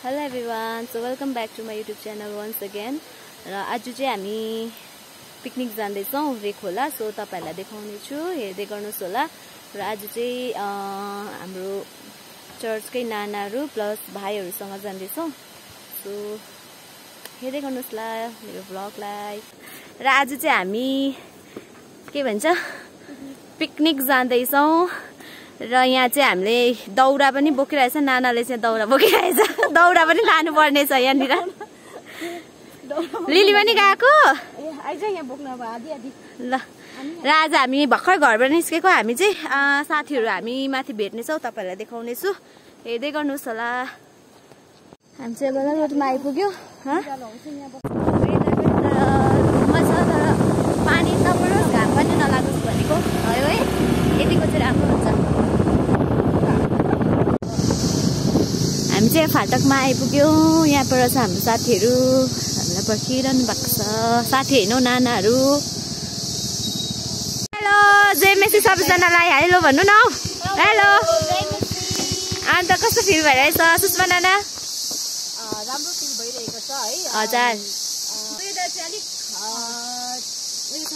Hello everyone, so welcome back to my YouTube channel once again. र आज चाहिँ हामी पिकनिक जाँदैछौं रेखोला, सो तपाईहरुलाई देखाउने छु, हेर्दै गर्नुस् होला। र आज चाहिँ हाम्रो चर्चकै नानाहरु प्लस भाइहरुसँग जाँदैछौं, सो हेर्दै गर्नुस् ला मेरो भ्लगलाई। र आज चाहिँ हामी के भन्छ पिकनिक जाँदैछौं र यहाँ चाहिँ हामीले दौरा पनि बोकिरहेछ, नानाले चाहिँ दौरा बोकिरहेछ, दौरा पनि लानु पर्ने छ यहाँनिर। लिली पनि गएको आइज यहाँ बोक्न अब आधी आधी ल। र आज हामी भर्खर घरबाट निस्केको, हामी चाहिँ साथीहरु हामी माथि भेट्ने छौ, तपाईहरुलाई देखाउने छु, हेर्दै गर्नुस् होला। हामी चाहिँ गलरोडमा आइपुग्यो। रुममा छ तर पानी नपरोस्, घाम पनि नलागोस् भनेको भयो है, यतिको चाहिँ राम्रो हुन्छ। हामी चाहिँ फाटकमा आइपुग्यो, यहाँ पर छ हाम्रो साथीहरु, हामीलाई पर्खिरहनु भएको छ, साथी हैन नानाहरु। हेलो जय मेसी सबैजनालाई हेलो भन्नु न। हेलो अन्त कस्तो फिल भइरहेछ सुषमा नाना? राम्रो फिल भइरहेको छ है। हजुर वेदर चाहिँ अलिक उयो छ,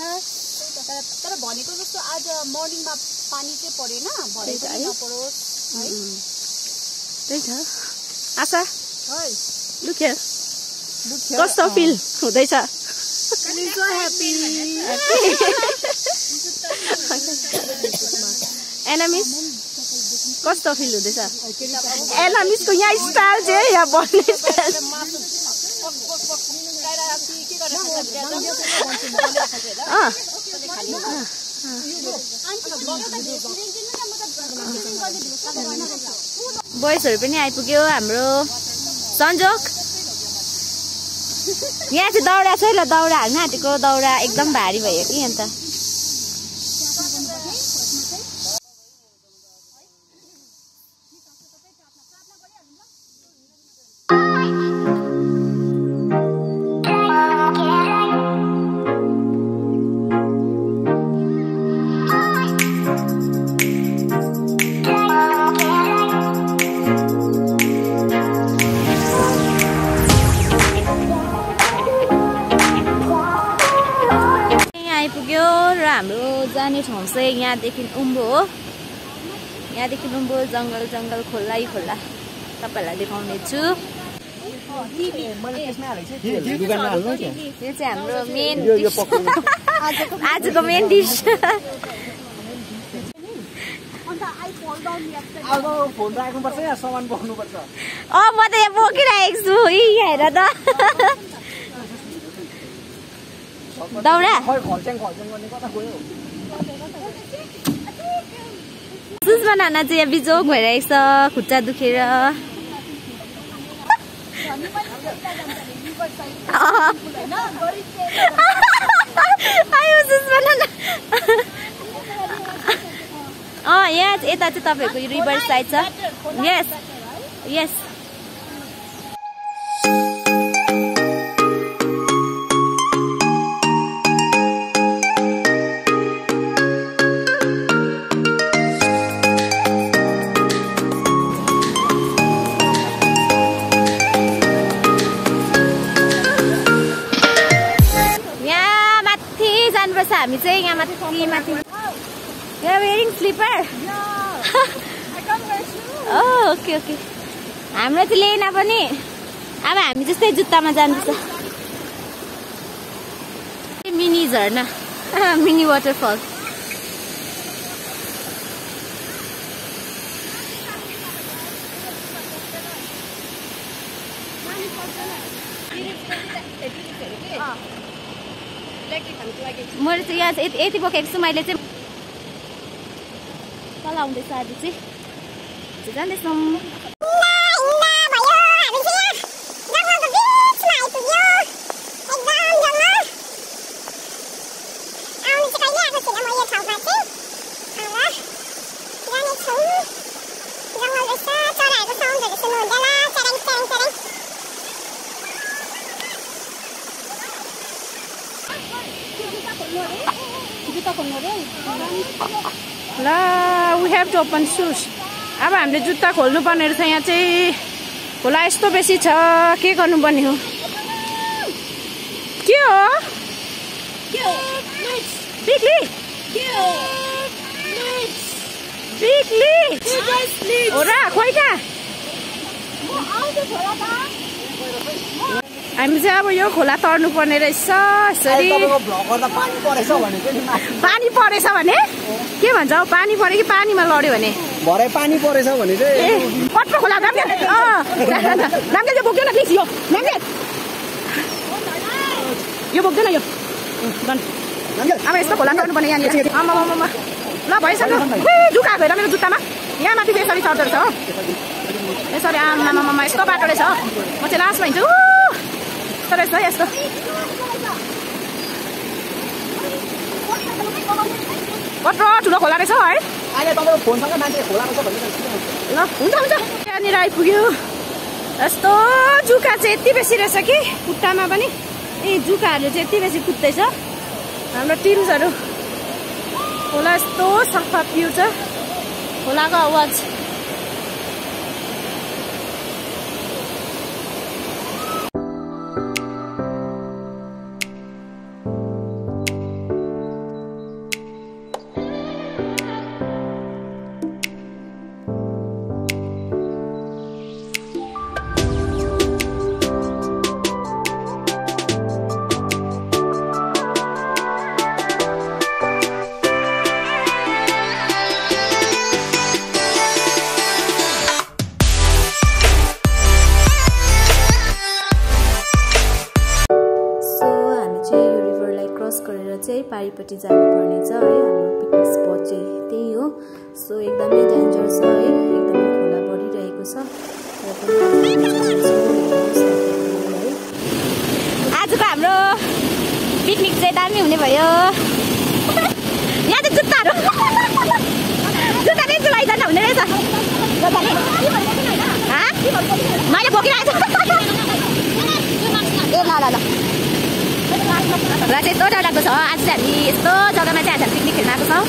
तर भनेको जस्तो आज मर्निङमा पानी चाहिँ परेन, भरे पनि नपरोस् है। त्यही छ आशा। है लुक हियर, कस्तो फिल हुँदैछ? Feeling so happy. एनामिस कस्तो फिल हुँदैछ? एनामिसको यहाँ स्टाइल चाहिँ यहाँ बन्ने स्टाइल। बोइसहरु पनि आइपुग्यो हाम्रो संजोग। यहाँ चाहिँ दौरा छ ल, दौरा हाल्न आँटेको, दौरा एकदम भारी भयो कि अन्त। आइपुग्यो र हाम्रो जाने ठाउँ चाहिँ यहाँदेखि उम्बो हो, यहाँदेखि उम्बो जंगल जंगल खोला खोला तपाईहरुलाई देखाउने छु। यो चाहिँ हाम्रो मेन आजको मेन डिश। म त यहाँ बोकिरहेको छु, हेर त दौरा। सुषमा नाना चाहिँ यहाँ बिजोग भइरहेको छ, खुट्टा दुखेर। सुषमा नाना यहाँ यता चाहिँ तपाईहरुको रिभर साइड छ। यस यस हामी चाहिँ यहाँ माथि माथि। You are wearing slipper? Okay okay, हाम्रो चाहिँ लेना पनि अब हामी जस्तै जुत्तामा जानुपर्छ। मिनी झरना, मिनी वाटरफल। मैले चाहिँ यहाँ यति बोकेको छु, मैले चाहिँ तल आउँदैछ आज चाहिँ जाँदैछौँ। ल we have to open shoes। अब हामीले जुत्ता खोल्नु पर्ने रहेछ यहाँ चाहिँ। खोला यस्तो बेसी छ के गर्नुपर्ने हो के हो बिग्ली हो र खोइ कहाँ हामी चाहिँ अब यो खोला तर्नु पर्ने रहेछ यसरी पानी परेछ भने के भन्छ हौ पानी पऱ्यो कि पानीमा लड्यो भने भरे पानी परेछ भने चाहिँ कत्रो खोला नाम्गे यो बोक्दैन प्लिज यो नाम्गे यो बोक्दैन यो अब यस्तो खोला तर्नु पर्ने यहाँनिर आमा ल भइसक्यो जुका गएर मेरो जुत्तामा यहाँ माथि यसरी चढ्दो रहेछ हो यसरी आमा यस्तो बाटो रहेछ म चाहिँ लास्टमा हिँड्छु यस्तो रहेछ है यस्तो कत्रो ठुलो खोला रहेछ है अहिले तपाईको फोनसँग मान्छे खोला रहेछ भन्ने ल हुन्छ यहाँनिर आइपुग्यो यस्तो जुका चाहिँ यति बेसी रहेछ कि खुट्टामा पनि जुकाहरू चाहिँ यति बेसी कुद्दैछ हाम्रो टिम्सहरू खोला यस्तो सफा पिउँछ खोलाको आवाज पारिपट्टि जानुपर्ने छ है हाम्रो पिकनिक स्पट चाहिँ त्यही हो सो एकदमै डेन्जर छ है एकदमै खोला बढिरहेको छ आजको हाम्रो पिकनिक चाहिँ दामी हुने भयो यहाँ चाहिँ जुत्ताहरू जुत्ता नै लैजान हुने रहेछ मैले बोकिरहेको छु ए ल र चाहिँ यस्तो डरलाग्दो छ आज चाहिँ हामी यस्तो जग्गामा चाहिँ आज हामी पिकनिक खेल्न आएको छौँ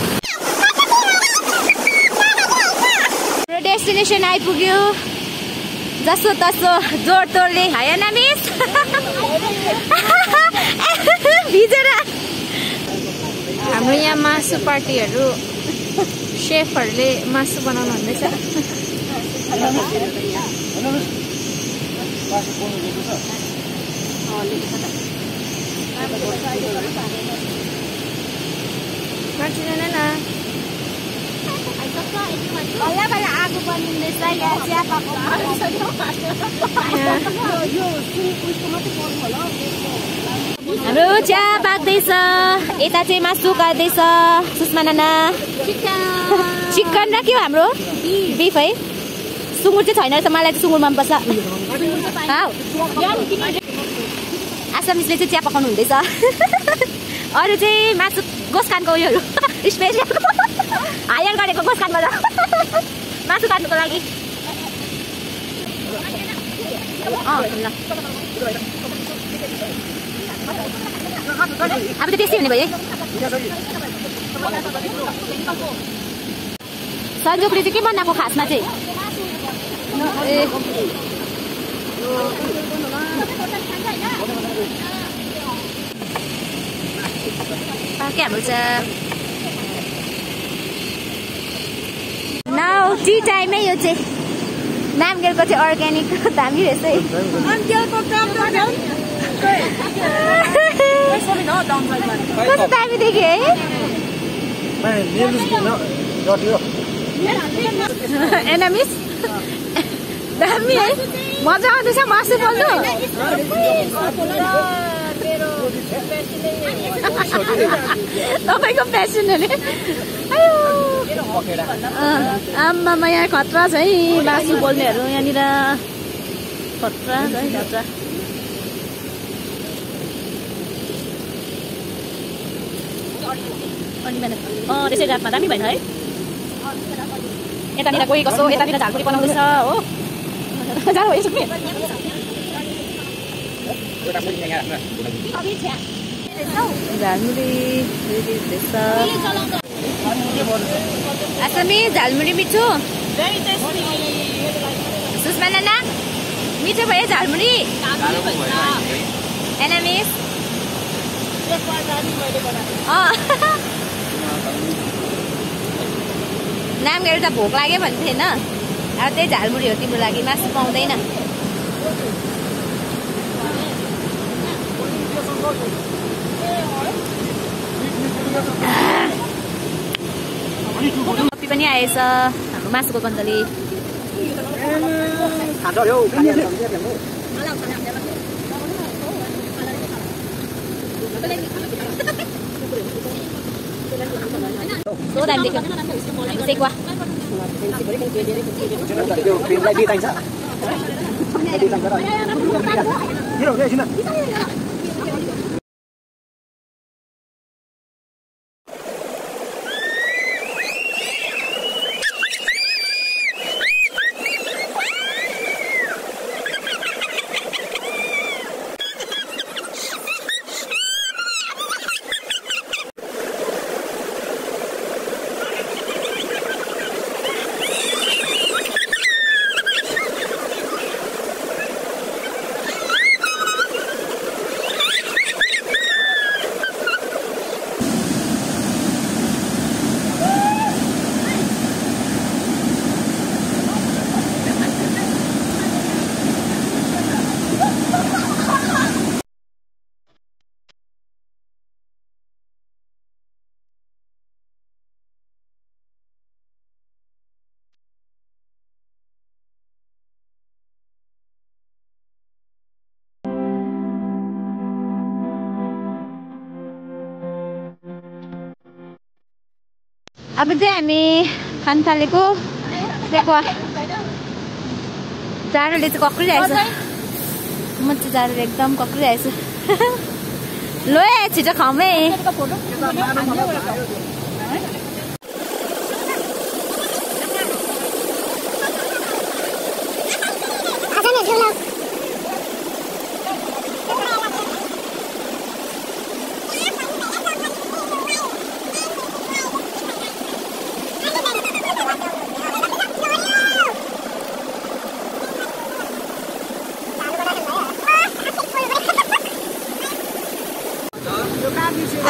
हाम्रो डेस्टिनेसन आइपुग्यो जसो तसो जोड तोडले होइन मिस भिजेर हाम्रो यहाँ मासु पार्टीहरू सेफहरूले मासु बनाउनु हुँदैछ आगो बनिँदैछ हाम्रो चिया पाक्दैछ यता चाहिँ मासु काट्दैछ सुषमा नाना चिकन र के हो हाम्रो बिफ है सुँगुर चाहिँ छैन रहेछ मलाई चाहिँ सुँगुर मनपर्छ आसामिसले चाहिँ चिया पकाउनु हुँदैछ अरू चाहिँ मासु गोसखानको उयोहरू स्पेसियल हायर गरेको गोसखानबाट मासु काट्नुको लागि अब त त्यस्तै हुने भयो सन्जोकले चाहिँ के बनाएको खासमा चाहिँ के हाम्रो छ नाउ टी टाइमै यो चाहिँ नामगेलको चाहिँ अर्ग्यानिक दामी रहेछ है कस्तो दामी देख्यो है एनामिस दामी है मजा आउँदैछ मासु बोल्नु तपाईँको प्यासन अरे आम्मामा यहाँ खतरा छ है मासु बोल्नेहरू यहाँनिर खतरा छ है खतरा त्यसै रातमा दामी भएन है यतानिर कोही कसो यतानिर झालमुरी बनाउँदैछ हो जानु भइसक्यो झालमुरी आसामी झालमुरी मिठो सुषमा नाना मिठो भयो झालमुरी एनामिस नाम गरेर त भोक लाग्यो भन्थे होइन अब त्यही झालमुरी हो तिम्रो लागि मासु पाउँदैन कपी पनि आएछ हाम्रो मासुको कन्दली So दामी देख्यो सेक्वा अब चाहिँ हामी खान थालेको सेक्वा जाडोले चाहिँ कक्रिरहेछ म चाहिँ जाडोले एकदम कक्रिरहेछु लो छिटो खाउँ है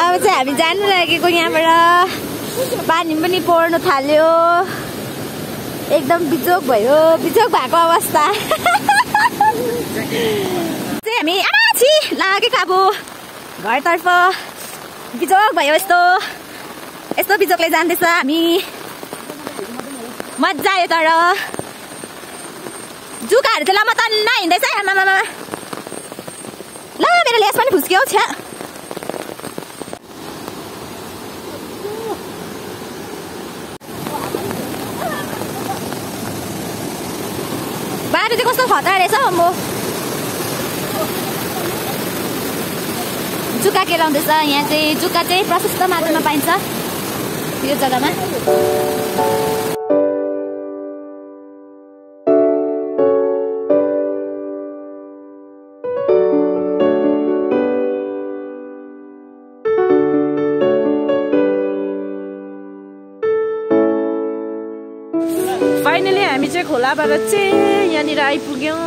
अब चाहिँ हामी जानु लागेको यहाँबाट पानी पनि पर्न थाल्यो एकदम बिजोक भयो बिजोक भएको अवस्था चाहिँ हामी आछि लागेको अब घरतर्फ बिजोक भयो यस्तो बिजोकले जाँदैछ हामी मजा आयो तर जुकाहरू चाहिँ लम्बा तन्न हिँड्दैछ आमामा ल मेरो लेस पनि फुस्क्यो छ्या बाटो चाहिँ कस्तो खतरा रहेछ हौ म जुका केलाउँदैछ यहाँ चाहिँ जुका चाहिँ प्रशस्त मात्रामा पाइन्छ यो जग्गामा फाइनली हामी चाहिँ खोलाबाट चाहिँ यहाँनिर आइपुग्यौँ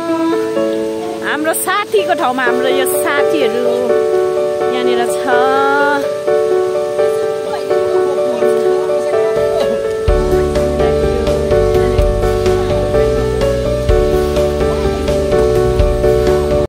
हाम्रो साथीको ठाउँमा हाम्रो यो साथीहरू यहाँनिर छ